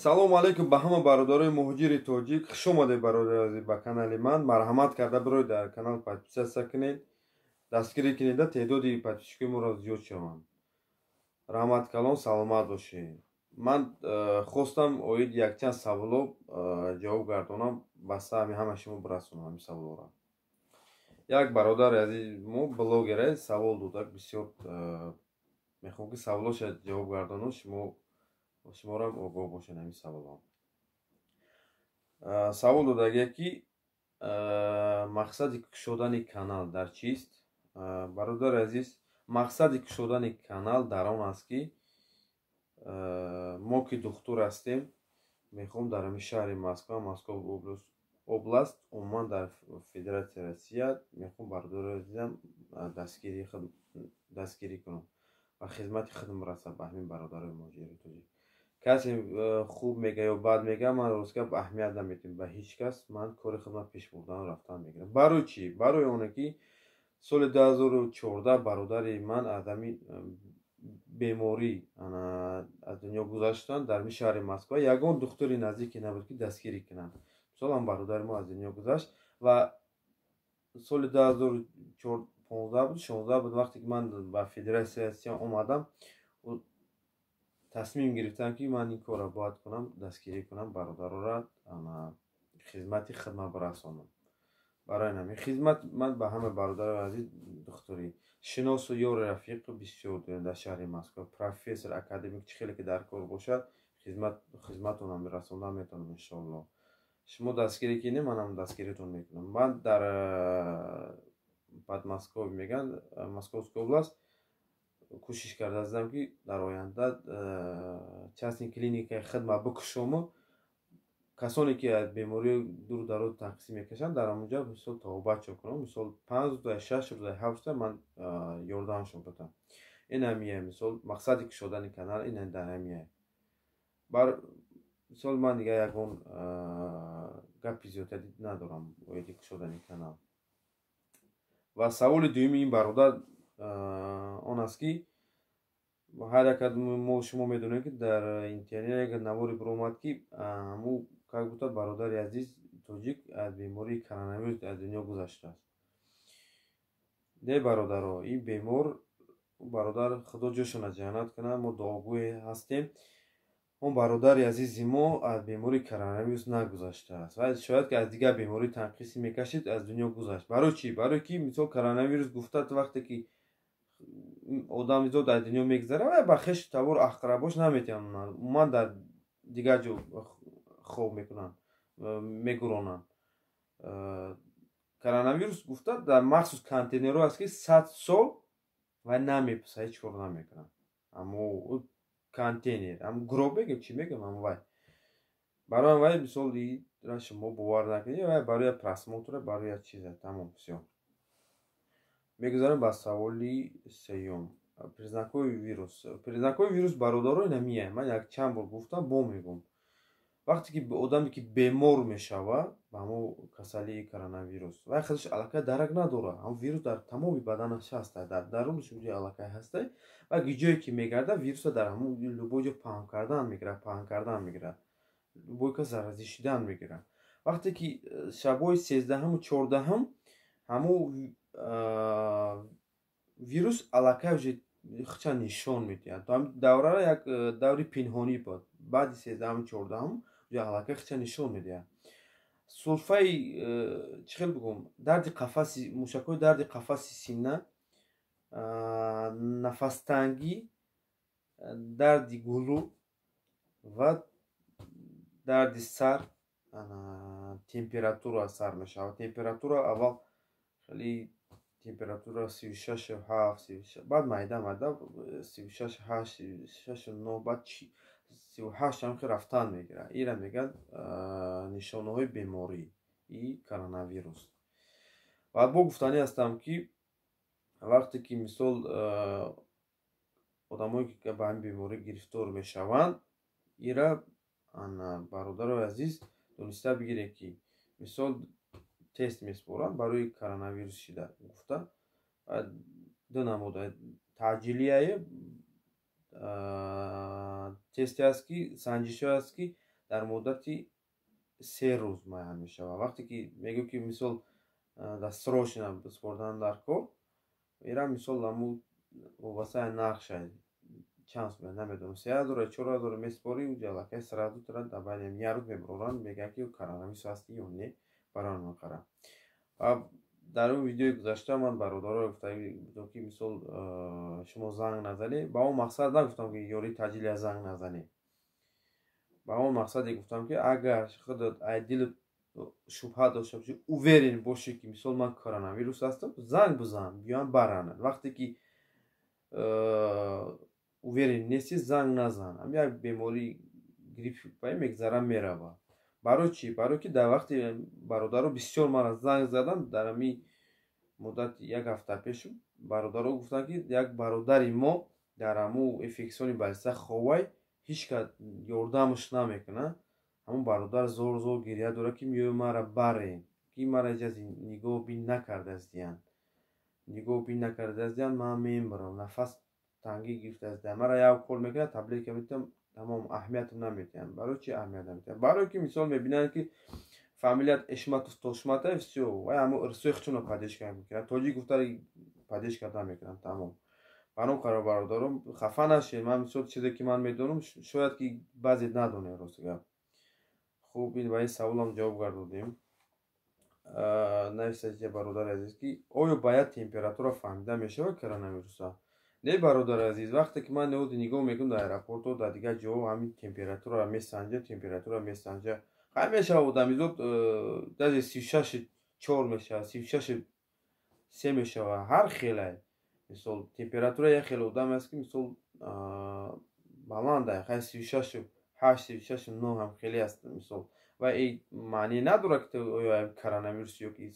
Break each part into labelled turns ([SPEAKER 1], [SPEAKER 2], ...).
[SPEAKER 1] Салому алейкум ба ҳама бародарои муҳоҷири тоҷик. Хуш омадед, бародари азиз, ба канали ман. Марҳамат карда бироед, дар канал подписаться кунед, дастгирӣ кунеда, теъдоди подписчикои моро зиёд шаванд. Раҳмат калон, саломат бошед. Ман хостам оид якчанд саволо ҷавоб гардонам, ба саҳми ҳама шумо бирасонам ҳамин саволоро. Як бародари азизи мо, блогере, савол дода бисёр. Мехоҳам, ки саволоша ҷавоб гардонам, шуморам огоҳ бошед ҳамин саволҳо. Савол додагие, ки мақсади кушодани канал дар чист? Бародари азиз, мақсади кушодани канал дар он аст, ки мо, ки духтур ҳастем, мехоҳем дар ҳамин шаҳри Москва, Москва область, умуман дар Федератсияи Россия, мехоҳам, бародари азизам, дастгирӣ кунам ва хизмати худам расад ба ҳамин бародарои муҳоҷири тоҷик. Касе хуб мега ё бад мега, ман ростгап аҳамият наметиҳам ба ҳеҷ кас. Ман кори худро пеш бурдану рафтан мегирам. Барои чӣ? Барои оне ки соли 2014 бародари ман аз ҳамин беморӣ аз дунё гузаштанд. Дар ҳамин шаҳри Москва ягон духтури наздике набуд, ки дастгирӣ кунанд. Мисол, ҳам бародари мо аз дунё гузашт ва соли 2015 буд, 16 буд, вақте ки ман ба Федератсияи Россия омадам, тасмим гирифтам, ки ман ин корро бояд кунам, дастгирӣ кунам бародарора, хизмати хидмат бирасонам. Барои ҳамин хизмат ман ба ҳама бародарои азиз, духтурӣ шиносу ёру рафиқу бисёр дорем дар шаҳри Москва, профессор, академик, чӣ хеле ки дар кор бошад, хизматонам расонда метавонам, иншоалло. Шумо дастгирӣ кинед, манам дастгиритон мекунам. Ман дар Подмосковье мегӯянд, Московская область, кӯшиш карда, ки дар оянда частный клиникаи хидмат бикушому, касоне ки аз бемории дуру дароз танқисӣ мекашанд, дар ҳамонҷа, мисол, табобатшон кунам. Мисол, 5 рӯза, 6 рӯза, 7 рӯза ман ёрдамшон кардам. Ин ҳамия, мисол, мақсади кушодани канал ин дар ҳамия. Бар мисол, ман дига ягон гапи зиёдтари надорам оиди кушодани канал. Ва саволи дуюми ин бародар он аст, ки ҳар як аз мо шумо медонем, ки дар интернет як наворе биромад, ки ҳамун как будто бародари азиз тоҷик аз бемории коронавирус аз дунё гузаштааст. Не, бародаро, ин бемор, бародар, Худо ҷошона ҷаннат кунад, мо дуогӯе ҳастем, он бародари азизи мо аз бемории коронавирус нагузаштааст ва шояд ки аз дигар бемории танқисӣ мекашид, аз дунё гузашт. Барои чӣ? Барое ки, мисол, коронавирус гуфта, вақте ки одамизод аз дунё мегузарад, ва ба хешу табор, ақрабош наметавонанд, умуман дар дигар ҷо хоб мекунанд, мегуронанд. Коронавирус гуфта, дар махсус контейнерҳо аст, ки 100 сол вай намепуса, ҳеҷ кор намекунад. Аммо контейнер, ам гроб мегем, чӣ мегем, ам вай. Барои вай, мисол, ира шумо бовар накунед, вай барои просмотра, барои як чиза, тамом, всё. Мегузарем ба саволи сеюм: признакҳои вирус. Признакҳои вирус, бародаро, инамия. Ман як чанд бор гуфтам, бо мегӯм: вақте ки одаме ки бемор мешавад ба ҳамо касалии коронавирус, вай худаш аллакай дарак надорад. Ҳам вирус дар тамоми баданаш ҳаста, дар дарунаш аллакай ҳаста ва ҷое ки мегардад, вируса дар ҳамон любой ҷо паҳн кардан мегирад, паҳн кардан мегирад, любой кас заразӣ шидан мегирад. Вақте ки шабҳои 13-ҳаму 14-ҳам ҳамун вирус аллакай уже худша нишон медиҳад. То даврара як даври пинҳонӣ буд, баъди 13-ҳаму 14-ҳам аллакай худша нишон медиҳад. Сулфаи, чӣ хел бигӯм, дарди қафаси, мушакҳои дарди қафаси сина, нафастангӣ, дарди гулӯ ва дарди сар, температура сар мешавад. Температура аввал хеле температура 36,7, баъд майда майда 36,8, 36,9, баъд 38 ҳам рафтан мегирад. Ира мегӯянд нишонаҳои бемории коронавирус. Ва бо гуфтанӣ ҳастам, ки вақте ки, мисол, одамое ки ба ҳамин беморӣ гирифтор мешаванд, ира, бародарои азиз, дониста бигиред, ки, мисол, тест месупоранд барои коронавирус шида гуфта, ду намуда таъҷилияе тесте аст, ки санҷишҳое аст, ки Дар муддати 3 рӯз муайян мешавад. Вақте ки мегӯ, ки мисол дар срочно биспордан дар кор, ира мисол ҳамун вобастаи нархша чанд сум, намедонам, 3000, 4000 месупорӣ, уҷа аллакай сразу тура дар байни як рӯз мебуроранд, мегӯянд, ки коронавирус ҳастӣ ё не. Барои он қара дар он видеои гузашта ман бародаро гуфта будам, ки мисол шумо занг назанед. Ба он мақсад нагуфтам, ки ёрии таъҷилия занг назанед. Ба он мақсаде гуфтам, ки агар худат ай дилат шубҳа дошта бошӣ, уверен бошӣ, ки мисол ман коронавирус ҳастам, занг бизан, биёянд баранад. Вақте ки уверен нестӣ, занг назан. Ам як бемории грипп мегзара, меравад. Барои чӣ? Барое ки дар вақти бародаро бисёр мара занг задан дар ҳами муддати як ҳафта пеш, бародаро гуфтанд, ки як бародари мо дар ҳамун инфекционный больница ховай, ҳеҷ кас ёрдамаш намекунад. Ҳамун бародар зор зор гиря дорад, ки меои мара барен, ки мара иҷази нигоҳубин накардаастиянд, нигоҳубин накардаастиянд, ман мемирам, нафас тангӣ гирифтааст. Мара як укол мекунад, таблетка метиҳам, тамом, аҳамиятам наметиҳанд. Барои чи аҳамият наметиҳанд? Барое ки мисол мебинанд, ки фамилият Эшматов, Тошматаев, всё, вай ҳамо ирсои худшонро поддержка мекунад, тоҷик гуфта поддержка намекунанд, тамом. Баром қарор, бародаром, хафа нашед. Ман мисол чизе ки ман медонам, шояд ки баъзе надонед, рости гап. Хуб, ин ба ин саволам ҷавоб гардодем. Нависаҷа, бародари азиз, ки оё ба як температура фаҳмида мешавад коронавируса? Не, бародари азиз, вақте ки ман ниҳоди нигоҳ мекунам, дар аэропортҳо, дар дигар ҷоҳо ҳамин температура месанҷа, температура месанҷа, хай мешавад, одамизод даже 36,4 мешавад, 36,3 мешавад, ҳар хелай. Мисол, температура як хел одам аст, ки мисол баланда, хай 36,8, 36,9 ҳам хеле аст мисол. Ва маъне надорад, ки оё коронавирус ё ки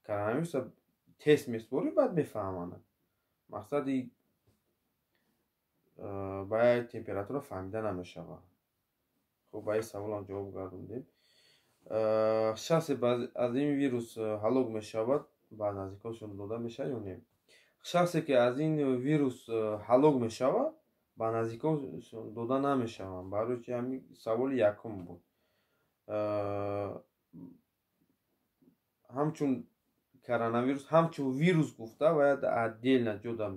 [SPEAKER 1] коронавируса тест месупорӣ, баъд мефаҳманд. Мақсади ба як температура фаҳмида намешавад. Хуб, ба ин саволам ҷавоб гардондем. Шахсе аз ин вирус ҳалок мешавад, ба наздиконшон дода мешавад ё не? Шахсе ки аз ин вирус ҳалок мешавад, ба наздиконшон дода намешаванд. Барои чи? Ҳамин саволи якум буд. Ҳамчун коронавирус, ҳамчун вирус гуфта, бояд отдельно ҷода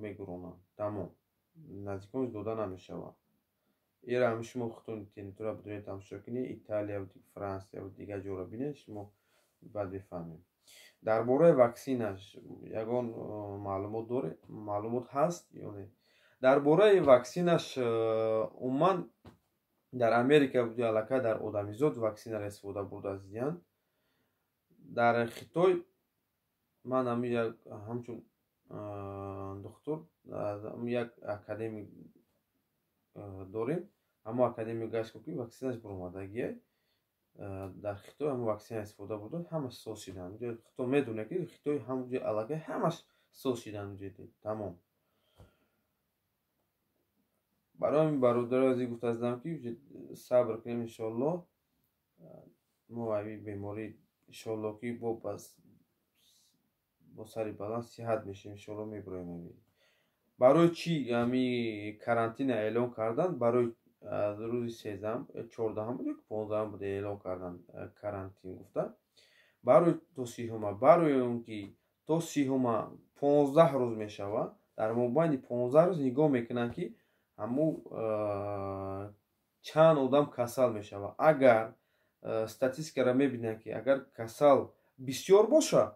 [SPEAKER 1] мегуронанд, тамом, наздиконш дода намешавад. Ира ҳами шумо худтон интернетро бидонед, тамошо кунед, Италия, Франсия, дигар ҷоро бинед, шумо баъд бифаҳмед. Дар бораи ваксинаш ягон маълумот доред, маълумот ҳаст ё не? Дар бораи ваксинаш, умуман дар Америка аллакай дар одамизод ваксинаро истифода бурдастиянд. Дар Хитой ман ҳами як ҳамчун духтур як академик дорем, ҳамо академик гашт, ки ваксинаш буромадагие. Дар Хитой ҳамо ваксина истифода бурда, ҳамаш соз шиданд. Хитой медонед, ки Хитой ҳамҷо аллакай ҳамаш соз шиданд, тамом. Барои ҳамин, бародари азиз, гуфтаастам, ки сабр кунем, иншоалло мо ҳами беморӣ, иншоалло, ки бо сари баланд сиҳат мешавем, иншоалло мебироем. Барои чӣ ҳами карантина эълон карданд? Барои аз рӯзи 13-ам, 14-ам буд ё 15-ам буд, эълон карданд карантин гуфта, барои то 30-ума. Барои он ки то 30-ума 15 рӯз мешавад. Дар мобайни 15 рӯз нигоҳ мекунанд, ки ҳамун чанд одам касал мешавад. Агар статистикаро мебинанд, ки агар касал бисёр боша,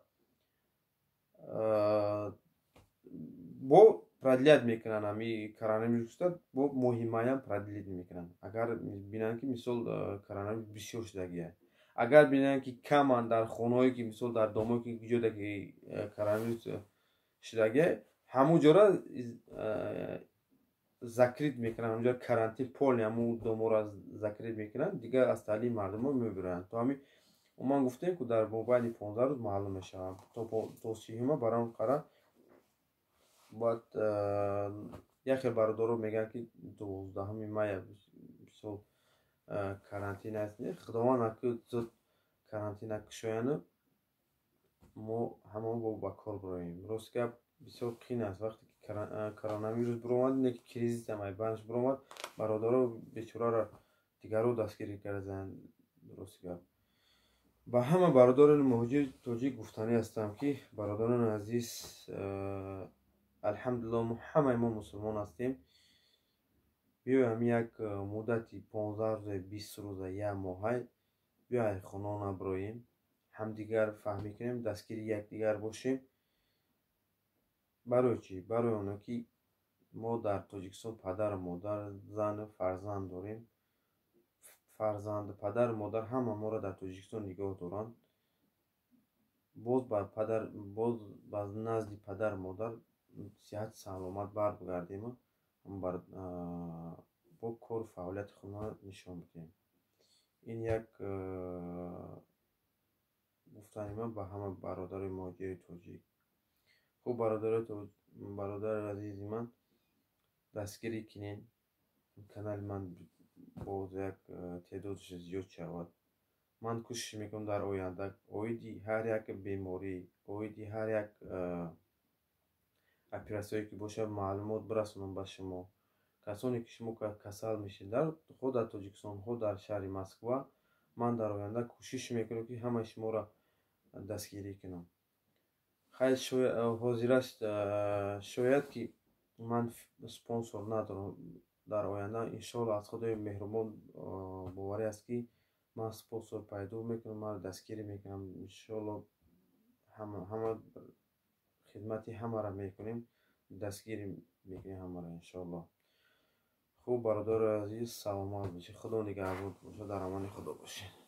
[SPEAKER 1] бо продлять мекунанд ҳами коронавируса, бо моҳи майам продлить мекунанд. Агар бинанд, ки мисол коронавирус бисёр шудагия. Агар бинанд, ки каманд дар хонаҳое, ки мисол дар домое, ки ҷода ки коронавирус шудагия, ҳамун ҷора закрыть мекунанд, ҳамунҷо карантин полный, ҳамун доморо закрыть мекунанд, дигар аз таълими мардумо мебироянд. То ҳами ман гуфтем, ку дар мобайни 15 рӯз маълум мешавад, то 30-ума. Барои он қара бояд як хел бародаро мегӯянд, ки 12-уми мая мисол карантин аст. Худованд аку зуд карантина кушояну мо ҳамон бо ба кор бироем. Рост гап, бисёр қин аст. Вақте ки коронавирус биромад, не ки кризисам ай банш биромад, бародаро бечораро Дигарро дастгирӣ карданд. Рости гап, ба ҳама бародарони муҳоҷири тоҷик гуфтанӣ ҳастам, ки, бародарони азиз, алҳамдулилло, мо ҳамаи мо мусулмон ҳастем. Биёем, як муддати 15 рӯза, 20 рӯза, як моҳай биёй, хона наброем, ҳамдигар фаҳмӣ кунем, дастгири якдигар бошем. Барои чӣ? Барои оно ки мо дар Тоҷикистон падару модар, зану фарзанд дорем. Фарзанду падару модар ҳама моро дар Тоҷикистон нигоҳ доранд. Боз ба падар, боз ба назди падару модар сиҳату саломат баргардему бо кору фаъолияти худро нишон бидиҳем. Ин як гуфтани ман ба ҳама бародарои муҳоҷири тоҷик. Хуб, бародари азизи ман, дастгирӣ кунед, канали ман боз як теъдодаш зиёд шавад. Ман кӯшиш мекунам, дар оянда оиди ҳар як беморӣ, оиди ҳар як оператсияе ки бошад, маълумот бирасонам ба шумо. Касоне ки шумо касал мешед, хоҳ дар Тоҷикистон, хоҳ дар шаҳри Москва, ман дар оянда кӯшиш мекунам, ки ҳамаи шуморо дастгирӣ кунам. Хайр, ҳозираш шояд ки ман спонсор надорам. Дар оянда, иншоалло, аз Худои меҳрубон боварӣ аст, ки ман спонсор пайдо мекунам, маро дастгирӣ мекунам. Иншоалло, ҳама хидмати ҳамаро мекунем, дастгирӣ мекунем ҳамаро, иншоалло. Хуб, бародари азиз, саломат бошед, Худо нигаҳбон бошад, дар амони Худо бошед.